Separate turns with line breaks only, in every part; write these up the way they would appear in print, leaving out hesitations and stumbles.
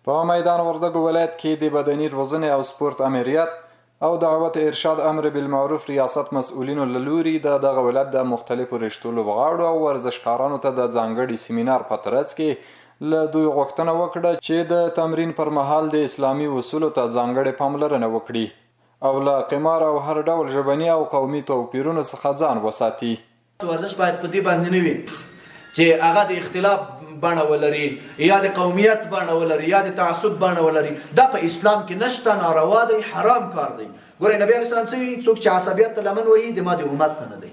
په میدان وردګو ولایت کې د بدني روزنې او سپورت امریت او دعوت ارشاد امر بالمعروف ریاست مسؤلینو له لوري د دغه ولایت د مختلفو رشتو لوبغاړو او ورزشکارانو ته د ځانګړي سیمینار په ترڅ کې له دوی غوښتنه وکړه چې د تمرین پر مهال د اسلامي اصولو ته ځانګړې پاملرنه وکړي او له قمار او هر ډول ژبني او قومي توپیرونو څخه ځان وساتي.
ورزش باید په دې باندې نه وي چې هغه د اختلاف بڼه ولري یا د قومیت بڼه ولري یا د تعصب بڼه ولري. دا په اسلام کې نشته، ناروا دی، حرام کار دی. ګورئ نبی علیه السلام څه وي؟ څوک چې عصبیت ته لمن وهي د ما د امت نه نه دی.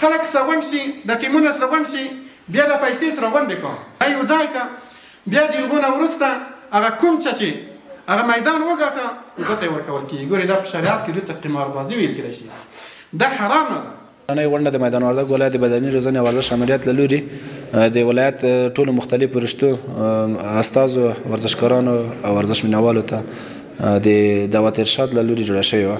خلک سره غونډ شي، د ټیمونه سره غونډ شي، بیا د پیسې سره غونډې کا یو ځای کا، بیا د هغو نه وروسته هغه کوم چا چې هغه میدان وګاټه هغه ته یې ورکول کېږي. ګورئ دا په شریعت کې دوی ته قماربازي ویل کېدای شي، دا حرامه ده.
ننۍ غونډه د میدان وردګ ولایت د بدني روزنې او ورزش آمریت له لوري د ولایت ټولو مختلفو رشتو استازو، ورزشکارانو او ورزش مینوالو ته د دعوت ارشاد له لوري جوړه شوې وه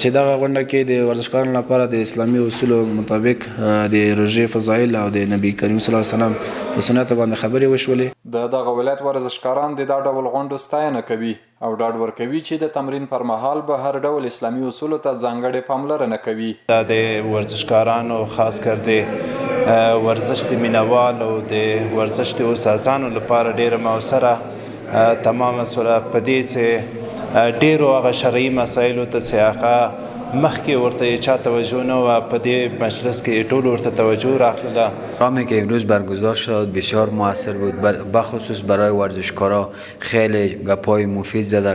چې دغه غونډه کې د ورزشکارانو لپاره د اسلامي اصولو مطابق د روژې فضایل او د نبی کریم صلی الله علیه وسلم په سنت باندې خبرې وشولې.
د دغه ولایت ورزشکاران د دا ډول غونډو ستاینه کوي او ډاډ ورکوي چې د تمرین پر مهال به هر ډول اسلامي اصولو ته ځانګړې پاملرنه کوي.
دا د ورزشکارانو خاص کر د ورزش د مینوالو او د ورزش د استادانو لپاره ډیره موثره تمامه سوله، په دې چې ډیرو هغه شرعي مسایلو ته چې هغه مخکې ورته یې چا توجه نه وه، په دې مجلس کې ټول ورته توجه راغله.
رامی که امروز برگزار شد بسیار موثر بود، بخصوص برای ورزشکارا خیلی گپای مفید زده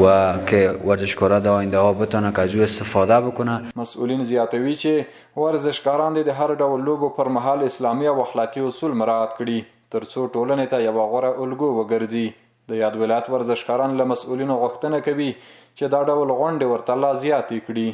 و که ورزشکارا در آینده ها بتونه که از او استفاده بکنه.
مسؤلین زیاتوي چې ورزشکاران دې د هر ډول لوبو پر مهال اسلامي او اخلاقي اصول مراعات کړي ترڅو ټولنې ته یوه غوره الګو وګرځي. د یاد ولایت ورزشکاران له مسؤلینو غوښتنه کوي چې دا ډول غونډې ورته لا زیاتې کړي.